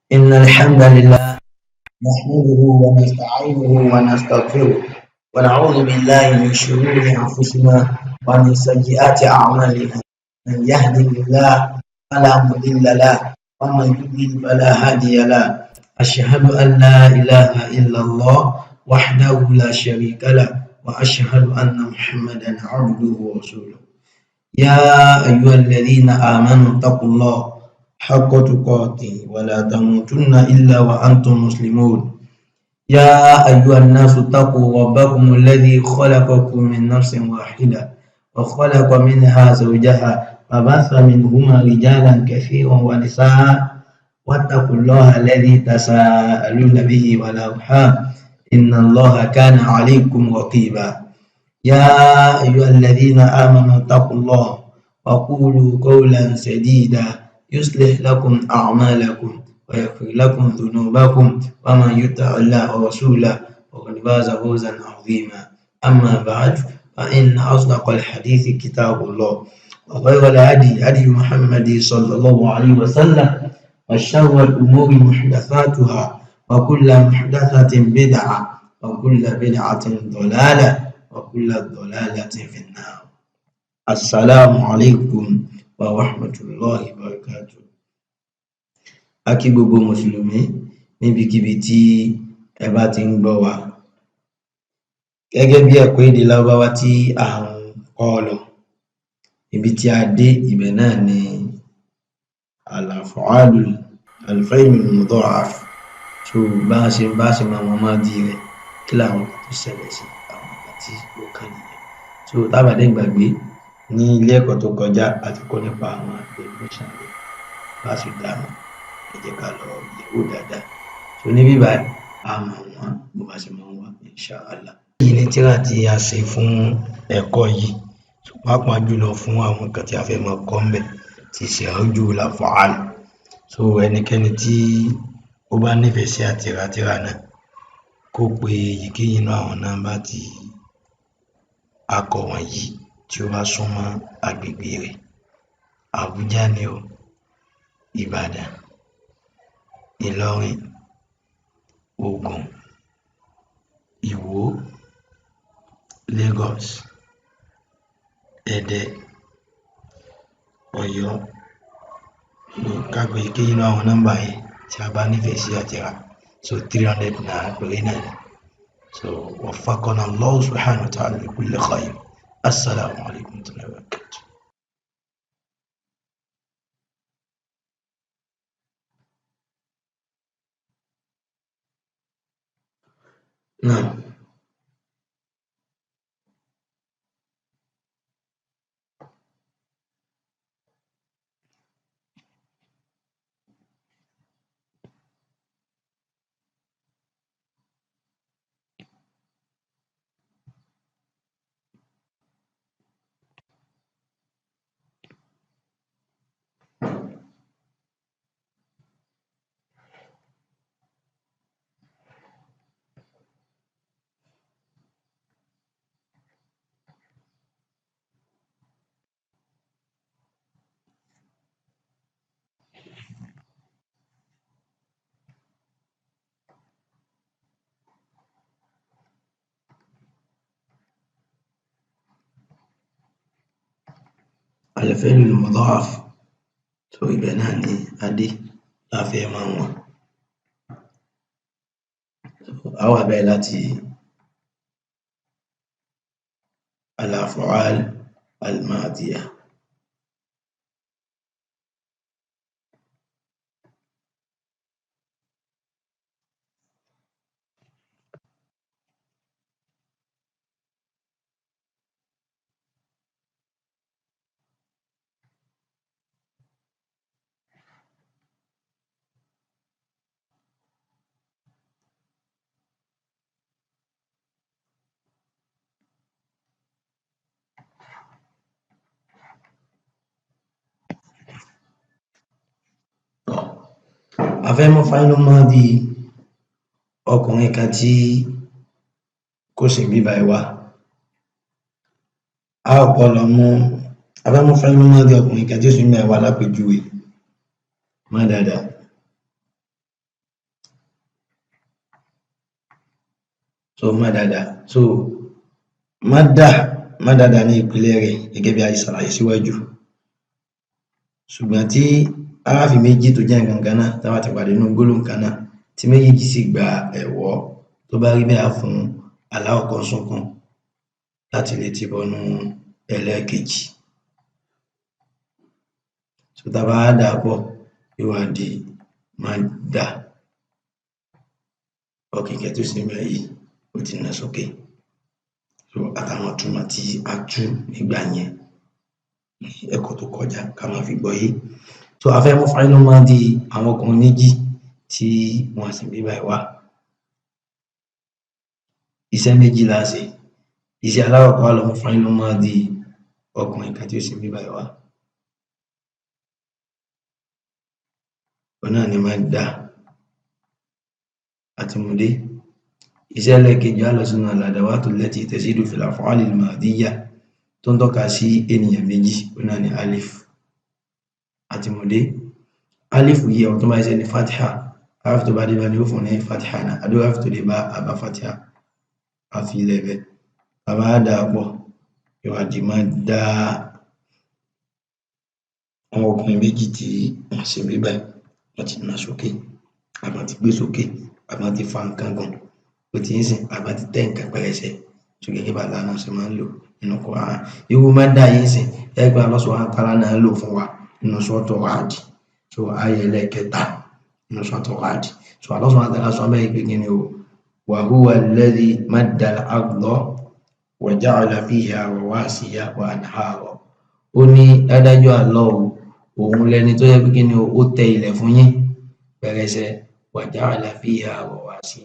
إن الحمد لله نحمده ونستعينه ونستغفره ونعوذ بالله من شرور أنفسنا ومن سيئات أعمالنا. من يهده الله فلا مضل له ومن يضلل فلا هادي له. أشهد أن لا إله إلا الله وحده لا شريك له وأشهد أن محمدا عبده ورسوله. يا أيها الذين آمنوا اتقوا الله حق تقاته ولا تموتن إلا وأنتم مسلمون. يا أيها الناس اتقوا ربكم الذي خلقكم من نفس واحدة وخلق منها زوجها وبث منهما رجالا كثيرا ونساء، واتقوا الله الذي تساءلون به والأرحام إن الله كان عليكم رقيبا. يا أيها الذين آمنوا اتقوا الله وقولوا قولا سديدا يصلح لكم أعمالكم ويغفر لكم ذنوبكم، ومن يطع الله ورسوله فقد فاز فوزا عظيما. أما بعد، فإن أصدق الحديث كتاب الله، وخير الهدي هدي محمد صلى الله عليه وسلم، وشر الأمور محدثاتها، وكل محدثة بدعة، وكل بدعة ضلالة، وكل ضلالة في النار. السلام عليكم ورحمة الله وبركاته. A kí gbogbo Mùsùlùmí níbikíbi tí ẹ bá ti ń gbọ́ wa. Gẹ́gẹ́ bí ẹ̀kọ́ èdè Lárúbáwá tí à ń kọ́ lọ, ibi tí a dé ibẹ̀ náà ni al-af'al al-fi'l al-mudha'af. So bá ṣe máa mọ mádì rẹ̀, kí làwọn nǹkan tó ṣẹlẹ̀ sí, àwọn nǹkan tí ó kàn nìyẹn. So tá bá dẹ̀ gbàgbé, ní ilé ẹ̀kọ́ tó kọjá, a ti kọ́ nípa àwọn definition rẹ̀, bá ṣe dá mọ̀. Ẹ jẹ́ ká lọ yẹ̀ẹ́ wò dáadáa. So níbí báyìí, a mọ̀ wọ́n bó bá ṣe máa ń wá, insha Allah. Èyí ni tírà tí a ṣe fún ẹ̀kọ́ yìí, pàápàá jùlọ fún àwọn nǹkan tí a fẹ́ máa kọ́ ńbẹ̀, tí í ṣe awjuhul af'al. So ẹnikẹ́ni tí ó bá nífẹ̀ẹ́ sí àti ra tírà náà, kó pe èyíkéyìí nínú àwọn nọ́mbà tí a kọ wọ̀nyí tí ó bá súnmọ́ agbègbè rẹ̀. Àbújá ni o, Ìbàdàn, Ìlọrin, Ògùn, Ìwó, Lagos, Ẹdẹ, Ọ̀yọ́. Ká pe èyíkéyìí nínú àwọn nọ́mbà yẹn tí a bá nífẹ̀ẹ́ sí àti rà. So ₦300 péré náà ni. So waffaqana Allahu subhanahu wa ta'ala li kulli khayr. Assalamu alaikum wa rahmatullahi wa barakatuh. Naam. Al-fi'l al-mudha'af. So ibẹ̀ náà ni a dé la fẹ́ máa wọ̀n. A wá bẹ̀rẹ̀ láti al-af'al al-madiyah. A fẹ́ mú fi'lu madi ọkùnrin kan tí kò sí níbí báyìí wá. A ó kọ́kọ́ lọ mú, a fẹ́ mú fi'lu madi ọkùnrin kan tí ó sì níbí báyìí wá lápèjúwe. Mọ́ dáadáa. So madada, so madda, madada ní ìpìlẹ̀ rẹ̀ gẹ́gẹ́ bí a ṣe ṣàlàyé síwájú. Ṣùgbọ́n tí harafi méjì tó jẹ́ nǹkan kan náà tá bá ti pàdé nínú gbólóhùn kan náà, tí méjèèjì sì gba ẹ̀wọ́, tó bá rí bẹ́ẹ̀, á fún alákọ̀ọ́kọ́ súnkún láti lè ti bọnú ẹlẹ́ẹ̀kejì. So tá bá wá dà á pọ̀, yóò wá di madda. Ọ̀kẹ̀kẹ̀ tó sì ń bẹ yìí, ó ti nà sókè. So àtàwọn ìtumọ̀ tí a tú nígbà yẹn ní ẹ̀kọ́ tó kọjá, ká máa fi gbọ́yé. So a fẹ́ mú fáínú máa di àwọn ọkùnrin méjì tí wọ́n sì bí báyìí wá. Iṣẹ́ méjì la ṣe. Iṣẹ́ alákọ̀ọ́kọ́, á lọ mú fáínú máa di ọkùnrin kan tí ó sì bí báyìí wá. Òun náà ni madda àti mùdé. Iṣẹ́ ẹlẹ́ẹ̀kejì, á lọ sínú al-adawatu allati tazidu fil af'ali al-madiyya tó ń tọ́ka sí ènìyàn méjì, òun náà ni alif àti mùdé. Alif yìí, àwọn tó bá ṣiṣẹ́ ní fatiha, haraf tó bá dé bá ní ó fún ní fatiha náà, àdó haraf tó dé bá àbá fatiha, a fi ilẹ̀ bẹ́ẹ̀. Bàbá á dà á pọ̀, yóò wá di madda. Àwọn ọkùnrin méjì tí wọ́n ṣe bí báyìí, wọ́n ti nà sókè, àbá ti gbé sókè, àbá ti fa nǹkan gùn, ó ti ń sìn, àbá ti tẹ́ nǹkan pẹrẹsẹ. So gẹ́gẹ́ bá Allah náà ṣe máa ń lò nínú Quran. Irú madda yìí ń sìn, ẹgbẹ́ Allah subhanahu wa ta'ala náà lò fún wa nínú Suratu Ra'd. So ayé ẹlẹ́ẹ̀kẹta nínú Suratu Ra'd. So Allah subhanahu wa ta'ala sọ bẹ́ẹ̀ pé kí ni o, wa huwa alladhi madda al-arda wa ja'ala fiha rawasiya wa anhara. Ó ní dádájọ́ Allah o, òun lẹni tó yẹ pé kí ni o, ó tẹ ilẹ̀ fún yín pẹrẹsẹ, wa ja'ala fiha rawasi,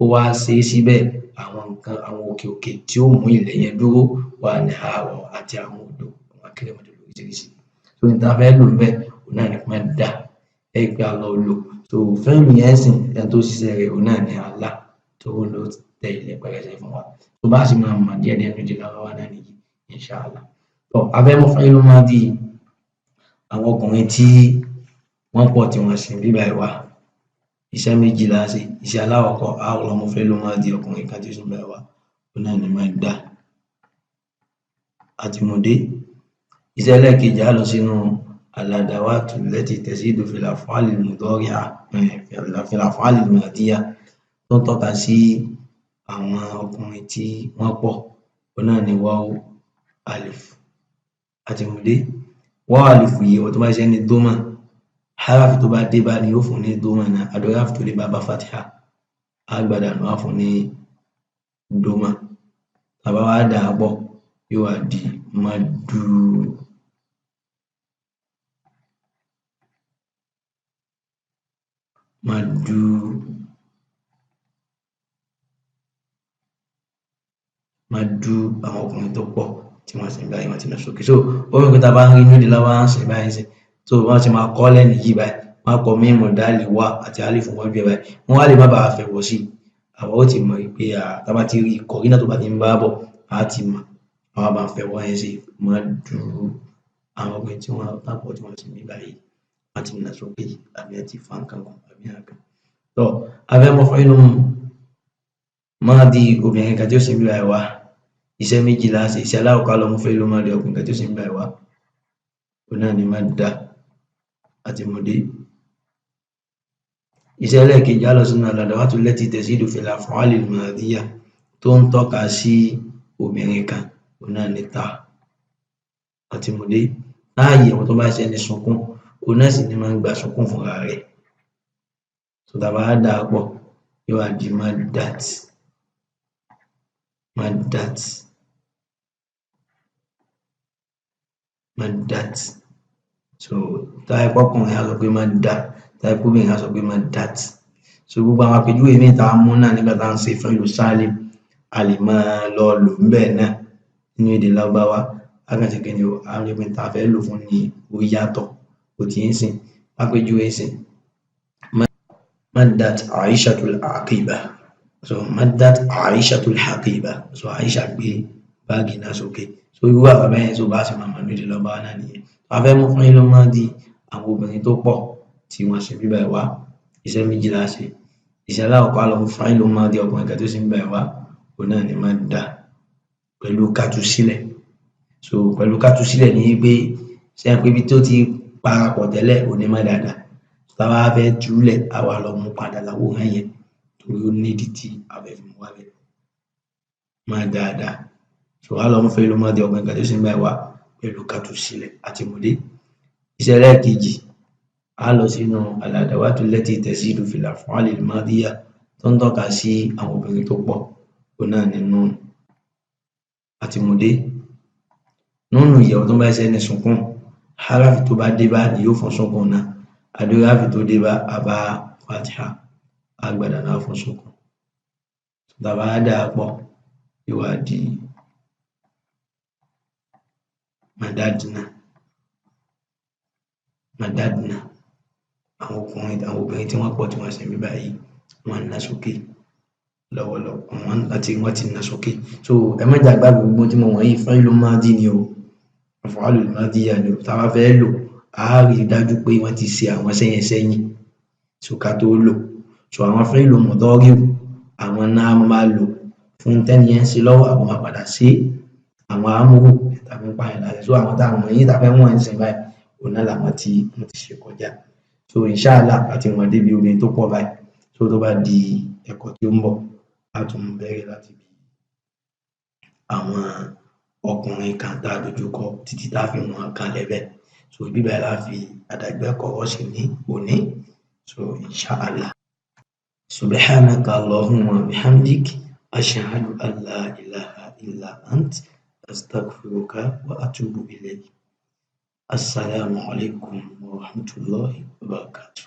ó wá ṣe é síbẹ̀ àwọn nǹkan, àwọn òkè òkè tí ó mú ilẹ̀ yẹn dúró, wa anhara, àti àwọn odò, àwọn akérèmọdò lóríṣiríṣi. So ní ta fẹ́ lò ńbẹ̀, òun náà ni madda, ẹ pé Allah lò. So fẹ́ẹ̀lì yẹn sìn, ẹni tó ṣiṣẹ́ rẹ̀, òun náà ni Allah, tó ló tẹ ilẹ̀ pẹrẹsẹ fún wa. Tó bá sì máa mọ̀ díẹ̀ díẹ̀ méjì lọ́wọ́ náà nìyí, inshallah. Tó a fẹ́ mú fáìlú máa di àwọn ọkùnrin tí wọ́n pọ̀ tí wọ́n sì ń bí báyìí wá. Iṣẹ́ méjì la ṣe. Iṣẹ́ alákọ̀ọ́kọ́, á lọ mú fáìlú máa di ọkùnrin kan tí ó sì ń báyìí wá, òun náà ni madda àti mùdé. Iṣẹ́ ẹlẹ́ẹ̀kejì, á lọ sínú al-adawatu allati tazidu fil af'ali al-mudari'a, fil af'ali al-madiyya, tó ń tọ́ka sí àwọn ọkùnrin tí wọ́n pọ̀, òun náà ni waw alif àti mùdé. Waw alif yìí, ọ̀tún bá ṣiṣẹ́ ní dómà, harafi tó bá dé bá ni ó fún ní dómà náà, àdó harafi tó dé bá bá fatiha, á gbàdànù, á fún ní dómà. Tàbá wá dà á pọ̀, yóò wá di maddu. Maddu, maddu, àwọn ọkùnrin tó pọ̀ tí wọ́n sì ń báyìí, wọ́n ti nà sókè. So ó rí pé tá a bá ń rí inú ìdílé wa ń sìn báyìí sìn, so wọ́n ti máa kọ́ lẹ́nu yìí báyìí, wọ́n á kọ mímù dáàlì wá àti álífù wájú ẹ̀ báyìí, wọ́n wá lè má bàa fẹ̀wọ̀ sí i. Àwa ó ti mọ̀ pé tá a bá ti rí kọ̀rínà tó bá ti ń bá bọ̀, á ti mọ̀, àwa bá fẹ̀wọ̀ yẹn sí maddu. Àwọn ọkùnrin tí wọ́n tápọ̀ tí wọ́n sì ń bí báyìí, wọ́n ti nà sókè àbí ẹ ti fa nǹkan gùn àbí nǹkan. Tó a fẹ́ mú fáìlú máa di obìnrin kan tí ó sì ń bí báyìí wá. Iṣẹ́ méjì la ṣe. Iṣẹ́ alákọ̀ọ́kọ́, lọ mú fáìlú máa di ọkùnrin kan tí ó sì ń bí báyìí wá, òun náà ni madda àti mùdé. Iṣẹ́ ẹlẹ́ẹ̀kejì, á lọ sínú al-adawatu allati tazidu fil af'ali al-madiyya tó ń tọ́ka sí obìnrin kan, òun náà ni ta àti mùdé. Láàyè àwọn tó bá ṣe ní sunkún, òun náà sì ni máa ń gba sunkún fúnra rẹ̀. So tá a bá dà á pọ̀, yóò wá di maddat, maddat, maddat. So táyé pọ́kùnrin á sọ pé madda, táyé pọ́bìnrin á sọ pé maddat. So gbogbo àwọn àpèjúwe míì tá a mú náà nígbà tá à ń ṣe fíìlù salim, a lè máa lọ lò ńbẹ̀ náà nínú èdè Lárúbáwá. Á kàn ṣe kí ni o, á rí pé tá a fẹ́ lò fún ni ó yàtọ̀, ó ti ń sìn. Lápèjúwe ń sìn, maddat Aishatul Aqiba. So maddat Aishatul Haqiba. So Aisha gbé báàgì náà sókè. So irú àwọn bẹ́ẹ̀, so bá ṣe máa mọ̀ ní èdè Lárúbáwá náà nìyẹn. A fẹ́ mú fáìlú máa di àwọn obìnrin tó pọ̀ tí wọ́n ṣe bí báyìí wá. Iṣẹ́ méjì la ṣe. Iṣẹ́ alákọ̀ọ́kọ́, á lọ mú fáìlú máa di ọkùnrin kan tó sì ń báyìí wá, Òun náà ni madda pẹ̀lú ká tú sílẹ̀. So pẹ̀lú ká tú sílẹ̀ ni pé ṣé ẹ pé ibi tó ti parapọ̀ tẹ́lẹ̀ òun ni madada. Tá a bá fẹ́ túlẹ̀, á wá lọ mú padà láwòrán yẹn torí ó nídìí tí a fẹ́ fi mú wá bẹ́ẹ̀. Madada. So á lọ mú fi'lu madi ọkùnrin kan tó sì ń báyìí wá pẹ̀lú ká tú sílẹ̀ àti mọ̀dé. Iṣẹ́ ẹlẹ́ẹ̀kejì, á lọ sínú al-adawatu allati tazidu fil af'ali al-madiya tó ń tọ́ka sí àwọn obìnrin tó pọ̀, òun náà ni nun àti mọ̀dé. Núnù yìí tó bá ṣe ní sunkún, harafi tó bá dé bá ni yóò fún sunkún náà. Àbí harafi tó dé bá a bá fatiha, á gbàdá náà fún sunkún. Tá a bá dà á pọ̀, yóò wá di madadna. Madadna. Àwọn ọkùnrin, àwọn obìnrin tí wọ́n pọ̀ tí wọ́n ṣe ń bí báyìí, wọ́n ń ná sókè lọ́wọ́lọ́wọ́, wọ́n ti ná sókè. So ẹ má jà gbàgbé gbogbo tí mo wọ̀nyí, fi'lu madi ni o, af'alul madiya ni o. Tá a bá fẹ́ lò, á rí i dájú pé wọ́n ti ṣe àwọn iṣẹ́ yẹn sẹ́yìn, so ká tó lò. So àwọn fi'lu mudari'u, àwọn náà máa lò fún tẹ́ni yẹn ń ṣe lọ́wọ́, àwọn máa padà ṣe àwọn amúrù tàbí ń pààyàn láṣẹ. So àwọn tá a wọ̀nyí tá a fẹ́ wọ̀n ń sìn báyìí, òun náà làwọn tí wọ́n ti ṣe kọjá. So inshallah àti wọ̀n débi obìnrin tó pọ̀ báyìí. So tó bá di ẹ̀kọ́ tí ó ń bọ̀, á tún bẹ̀rẹ̀ láti bí àwọn ọkùnrin kan tá a dojú kọ títí tá a fi wọn kalẹ̀ bẹ́ẹ̀. So ibi báyìí la fi àdàgbẹ́kọ̀ ọ̀rọ̀ sí ní òní. So inshallah. Subhanaka Allahumma bihamdik, ashhadu an la ilaha illa ant, astaghfiruka wa atubu ilayk. Assalamu alaikum wa rahmatullahi wa barakatuh.